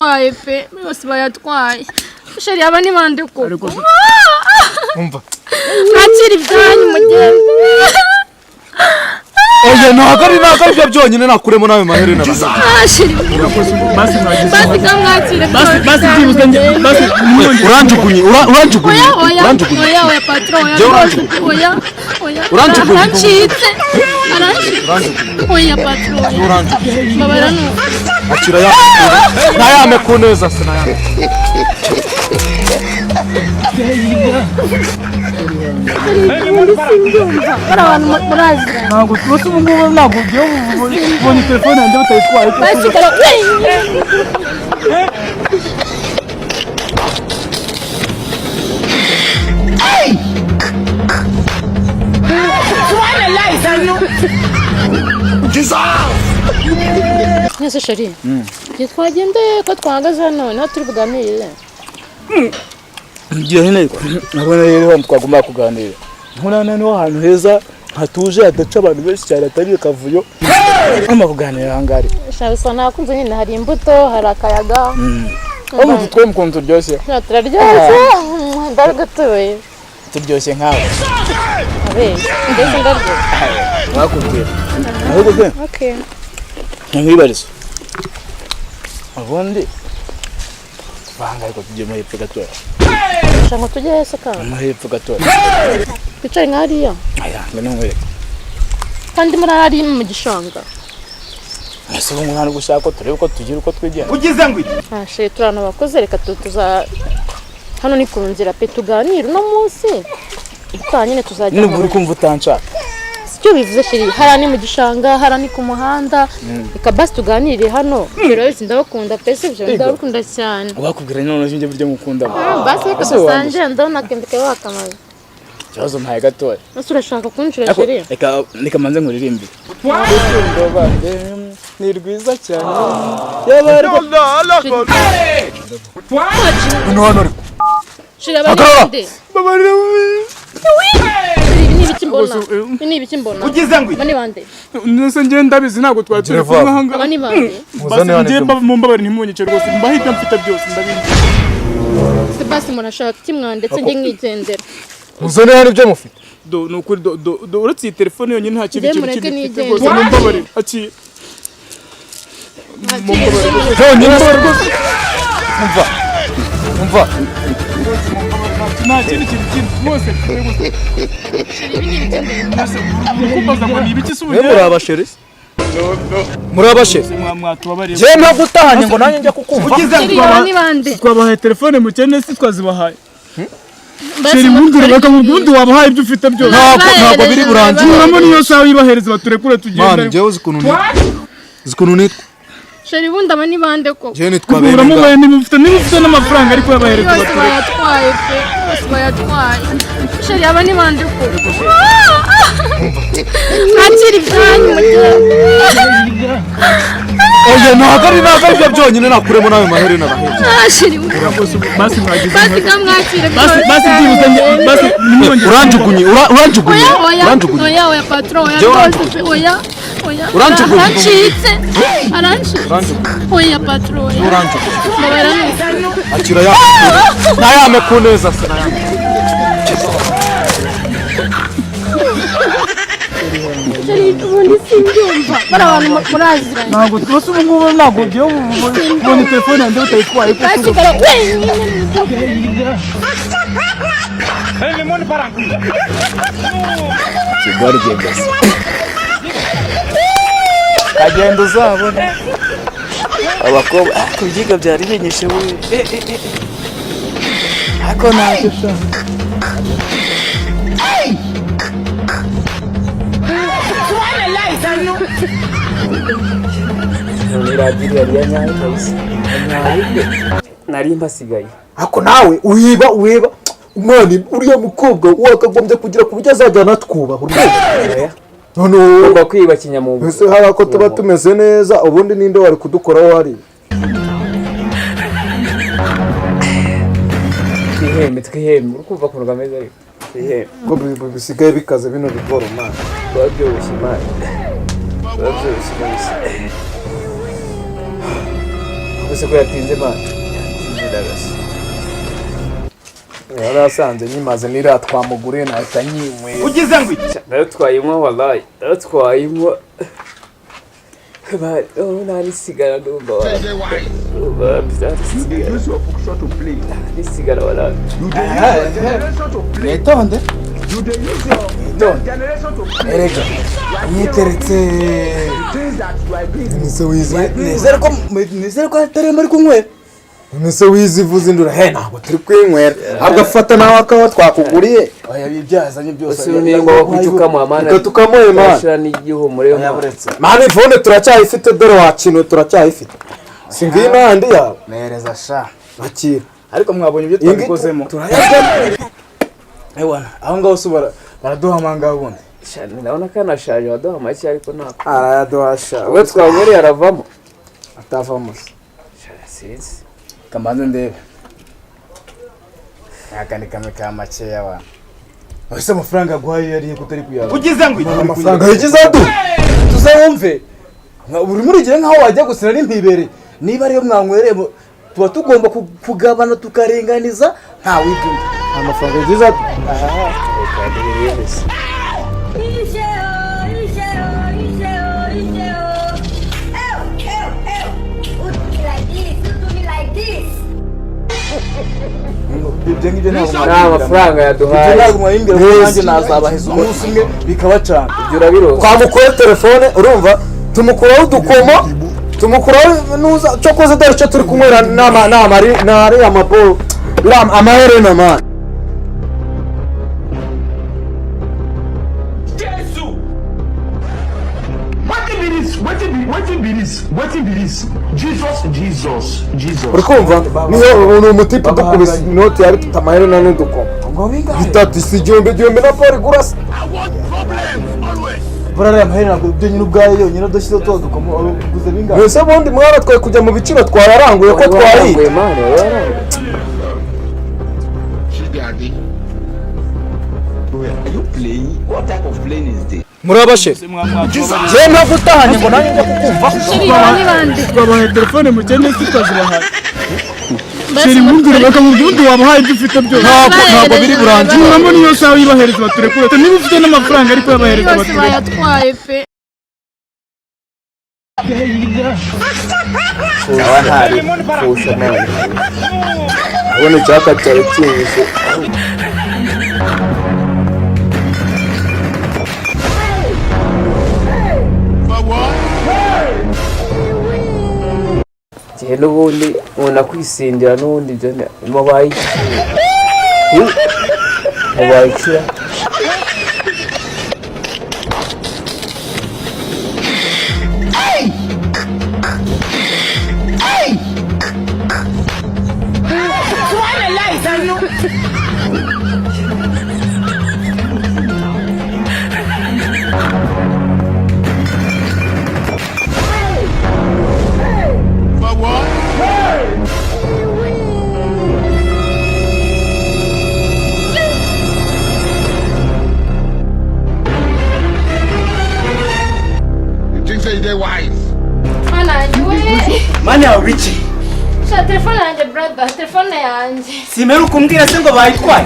Bayatwaye pe, yose bayatwaye. Chéri, aba ni bande koko? Umva. Mwakira ibyanyu mugende. Oya, ntabwo ari byo byonyine, nakuremo nawe maherena. Ah, chéri. Basi mwagize. Basi kamwakire. Basi byibuze njye basi nimwongere. Uranjugunye, uranjugunye. Oya, oya. Uranjugunye. Oya, oya, patron, oya. Jyewe Rwose. uranjugunye. Oya, oya. Uranjugunye. Arancitse, arancitse. Oya, patron, oya. Uranjugunye. Mbabara nuko. Akira ya nayame ku neza se nayame. Simbyumva, bari abantu muraziranye. Ntabwo bose ubu ngubu ntabwo ugiye ubonye telefone yanjye batayitwaye. Basigara wenyine. Mwese chéri, igihe twagendeye ko twahagaze hano niho turi buganirire. Ngiye nyine nabona rero hano twagomba kuganira, nkubona niho hantu heza hatuje, hadaca abantu benshi cyane, hatari akavuyo, urimo kuganira aha ngaha. Sha, bisa nakunze nyine, hari imbuto, hari akayaga. Aho mu twe mukuntu turyoshye. Sha, turaryoshye, ndagutuye. Turyoshye nkawe. Abeshya mbese, ndaryoshye. Wakubwira ahubwo se. Okay. Nkwibariza ubundi banga, ariko tujye mo hepfo gatoya. Sha, ngo tujye hese kandi? Mo hepfo gatoya. Twicare nka hariya? Aya ngo nkwereke. Kandi muri hariya mu gishanga. Ese ubu nta gushaka ko turebe uko tugira uko twigenza? Ugize ngo iki? Ah, chéri, turi abantu bakuze, reka tuza hano ni ku nzira pe, tuganire uno munsi, utaha nyine tuzajya Nubwo mu uri kumva utanshaka. Sicyo bivuze, chéri, hariya ni mu gishanga, hariya ni ku muhanda, reka basi tuganire hano. Rero ndabakunda pe, sibyo? Ndabakunda cyane. Wakubwira noneho njye buryo ngukunda. Ah, basi reka Ese wandusha? dusangire, ndabona akende kawe wakamaze. Ikibazo mpaye gatoya. Ese urashaka kunshira? Ariko Chéri. reka manze nkuririmbire. Urukundo bande ni rwiza cyane, yaba ariko Hano hano ariko. Chéri, aba ni Hagarara! bande? Chéri, ibi ni ibiki mbona? Ibi ni ibiki mbona? Ugize ngo Aba iki? ni bande? Nese njye ndabizi, ntabwo twari turi Gira kumwe vuba. aha ngaha. Aba ni bande? Muzane hano Basi njye ibyo. Mumbabarire, ntimunyice rwose, mbaho ibyo mfite byose ndabizi. Se basi murashaka iki mwana, ndetse njye nkigendera? Muzane hano ibyo mufite. Do, ni ukuri, do do do, uretse iyi telefone yonyine nta kindi Njye kintu mureke kindi mfite. nigende. Rwose mumbabarire, aciye. Byonyine se. Umva. Umva. Nta kindi kintu kindi rwose mfite gusa. Uri kumbaza ngo ni ibiki se? Mwe muri abachéri? Muri abachéri? Mwatubabariye. Njyewe ntabwo utahanye ngo nanjye njya kukumva. Ugize ngo Chéri, aba ni bande? Twabahaye telefone mukene, si twazibahaye? Basi Chéri, wundure bakamubwira ubundi wabahaye ibyo ufite byose. Ntabwo biri burangire. Kuramo niyo sawa, yibahereza baturekure tugende. Mani, njyewe uzi ukuntu nitwa? Uzi ukuntu nitwa? Chéri, ubundi aba ni bande koko? Njyewe nitwa Kuramo Benenga. baye niba ufite n'amafaranga, ariko yabahereza Yose baturekure. bayatwaye pe, yose bayatwaye. Chéri, aba ni bande koko? Mwakira ibyanyu mugende. Oya, ntabwo ari byo byonyine, nakuremo nawe maherena. Ah, chéri. Basi mwagize. Basi kamwakire. Basi byibuze njye basi nimwongere. Uranjugunye, uranjugunye. Oya, oya. Uranjugunye. Oya, oya, patron, oya. Jyewe Rwose pe, oya, oya. Uranjugunye. Arancitse, arancitse. Uranjugunye. Oya, patron, oya. Uranjugunye. Mbabara nuko. Akira ya nayame ku neza se nayame. Chéri, ubundi simbyumva, bari abantu muraziranye. Ntabwo bose ubu ngubu ntabwo ugiye ubonye telefone yanjye batayitwaye. Basigara wenyine. Kigali gengasi kagenda uzabona abakobwa, ariko ibyiga byari binyishe we. Eh, eh, eh. Ariko ntacyo sha. None radiyo yari iya nyayo kabisa, nyayo nari mbasigaye. Ariko nawe uhiba uheba umwana, uriya mukobwa wakagombye kugira ku buryo azajya anatwubaha urwego none wowe. Ugomba kwiba kinyamwuga. Ese hariya ko tuba tumeze neza, ubundi ninde wari kudukoraho hariya? Twihembe, twihembe, uri kumva ukuntu kameze, ariko twihembe. Ko bisigaye bikaze bino bigoro, man? Biba byoroshye, man, biba byoroshye kabisa. Gusa ko yatinze man, yatinze ndagasa. Yari asanze nyimaze n'iriya twamuguriye, nahita nyinywera. Ugize ngo iki? Naratwaye inka, wallahi naratwaye inka. Man, oh, narisigara ndumva ndumva narisigara, narisigara wallahi. Mwitonde, mwitonde erega, mwiteretse. Nise wizi. Nizere ko atari muri kunywera. Nise wizi ivuze indura he? Ntabwo turi kwinywera, ahubwo afata nawe akaba twakuguriye. Oya, ibi byazanye byose. Ese nimba wakwita ukamuha mana? Reka tukamuhe man. Turashira n'igihumure man. Yaburetse. Man, phone turacyayifite, dore wakintu turacyayifite, si ngiyi n'andi yawe. Mereza sha. Akira. Ariko mwabonye ibyo Iyi ngiyi twabikozemo? Turayaryamo. Ewana, aho ngaho se baraduhamanga ubundi? Sha, ndabona kanashaje, waduha make ariko ntabwo Arayaduhasha. Ubwo twanywereye aravamo. Atavamo se? Sha, sinzi. Kamanze ndebe akandi kamwe ka makeya abantu. Ese amafaranga aguhaye yariye kutari kuyabona? Ugize ngo iki? Amafaranga yigize adu. Tuzawumve. Buri muri gihe nkaho wajya gusira n'impibere, niba ariyo mwanywereye tuba tugomba kugabana tukaringaniza, nta wibye undi. Amafaranga yigize adu. Iṣẹ́ o, iṣẹ́ o, iṣẹ́ o, iṣẹ́ o. Ew, ew, ew. Who do me like this? Who do me like this? Ibyo ngibyo ntabwo Nta mwabimbwira. mafaranga Ibyo yaduhaye. ntabwo mwabimbwira, kuko nanjye nazabaheza umunsi umwe bikabacana. Ibyo urabiroza. Twamukuye telefone, urumva, tumukuraho udukomo, tumukuraho nuza cyokoze. Dore icyo turi kunywera n'ama n'amari n'ari amabo biriya amaherena man. Wetin be this? Wetin be this? Wetin be this? Jesus, Jesus, Jesus. Uri kumva, niyo ni umutipe udukubise inoti ya bitatu, amaherena n'udukomo Ngo bingahe? Bitatu si igihumbi, igihumbi na pori gurasa. Buriya ariya maherena ntabwo byonyine ubwayo yonyine udashyizeho tuba dukomo uguze bingahe? Mbese ubundi mwana twari kujya mu biciro twayaranguye ko twariye? Waranguye man, waranguye. Are you playing? What type of plane is this? Murabashe njyewe ntabwo utahanye ngo nanjye njya kukumva. Chéri, aba ni bande? Twabahaye telefone mukene tutazibahaye. Basi. Chéri, mwumvire bakamubwira ubundi wabahaye ibyo ufite byose. Ntabwo biri burangire. Kuramo niyo sawa, yibahereza baturekure, niba ufite n'amafaranga ariko yabahereza Yose baturekure. bayatwaye pe. Aba ntari pfusha man. Ubona icyaka cyari kinyishe. Igihe n'ubundi umuntu akwisindira n'ubundi ibyo mubaye iki? Mubaye ikira. You think say they wise? Mana yanjye we! Mani yawe biki? Sha, telefone yanjye brother, telefone yanjye. Simeruka umbwira se ngo bayitwaye?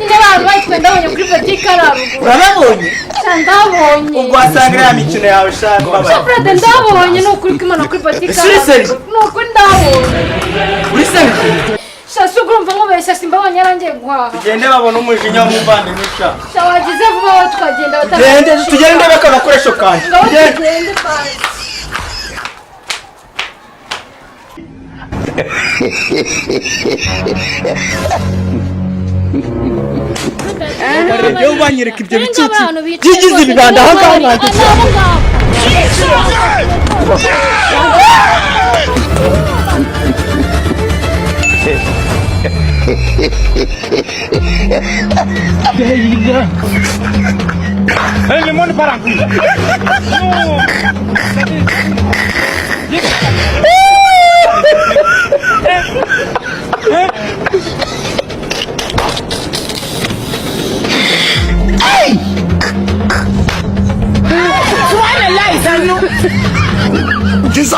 Nyine abantu bayitwaye, ndabonye kuri botike ari haruguru. Urababonye? Sha, ndabonye. Ubwo wasanga iriya mikino yawe sha. Sha Mbabaye. brother, ndabonye ni ukuri kw'Imana kuri botike ari Ese uri haruguru. Ni ukuri ndabonye. Uri se? Sha, si urumva nkubeshya, simbabonye yarangiye guhaha. Tugende babona umujinya w'umuvandimwe sha. Sha, wagize vuba wowe, tukagenda. Tugende, tugende ndebe aka gakoresho kanjye. Ngaho. Tugende. Tugende basi. Iyo banyereka ibyo bicucu Abantu bicaye byigize rwose, ibibanda aha ngaha. nibo bari. Ah, ni abo ngabo. Jesus!